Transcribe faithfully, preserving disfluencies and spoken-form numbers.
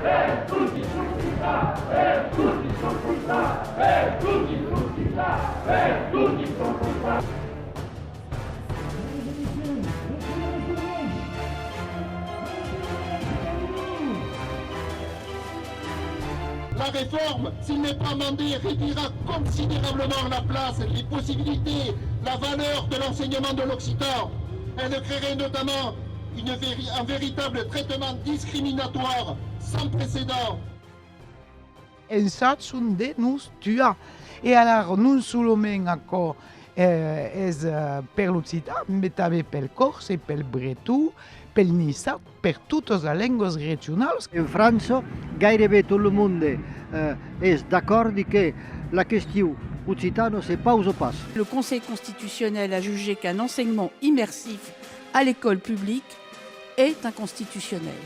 La réforme, s'il n'est pas amendée, réduira considérablement la place, les possibilités, la valeur de l'enseignement de l'occitan. Elle créerait notamment une véri-, un véritable traitement discriminatoire sans précédent. En sajon de nos tuar. E alara, non solament aquò, eh, es, eh, per l'occitan, mas tanben pel còrs e pel breton, pel niçard, per totas las lengas regionalas. En França, gaireben tot lo monde, eh, es d'acòrdi que la question occitana se pausa pas. Le Conseil constitutionnel a jugé qu'un enseignement immersif à l'école publique est inconstitutionnel.